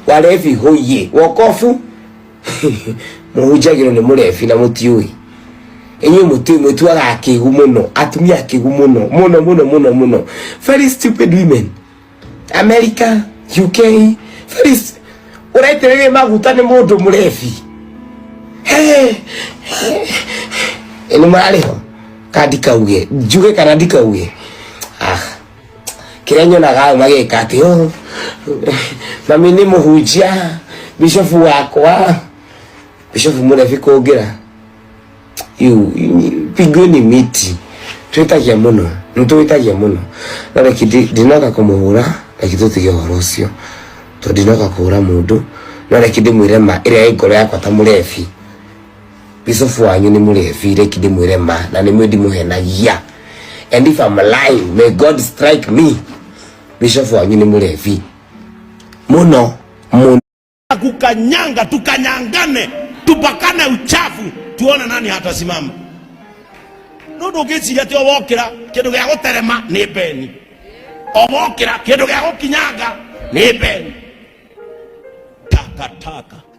Warebi hoye wokofu mũhunjagĩrwo nĩ mũrebi na mũtiũĩ inyuĩ mũtiũĩ mwĩtuaga akĩgu mũno atumia akĩgu mũno mũno mũno mũno mũno very stupid women America UK very ũraitĩrĩria maguta nĩ mũndũ mũrebi. Nĩ mararĩho ka ndikauge njuge kana ndikauge? Ah, kĩrĩa nyonaga hau magĩka atĩ, "Oh, mami nĩ mũhunjia, bishofu wakwa, bishofu mũrebi kũngĩra." Pigweni miti twĩtagia mũno, nĩtwĩtagia mũno. No reke ndinoka kũmũhũra, reke tũtige ũhoro ũcio tondũ ndinoka kũhũra mũndũ, no reke ndĩmwĩre ma ĩrĩa ĩ ngoro yakwa ta mũrebi. Bishofu wanyu nĩ mũrebi, reke ndĩmwĩre ma na nĩ mwĩ ndimũhenagia, and if I'm lying, may God strike me. Bishop wanyu nĩ mũrebi mũno mũno. Kukanyanga, tukanyangane, tupakane uchafu, tuone nani hatasimama. No ndũngĩciria atĩ o wokĩra kĩndũ gĩa gũterema nĩ beni, o wokĩra kĩndũ gĩa gũkinyanga nĩ beni, takataka.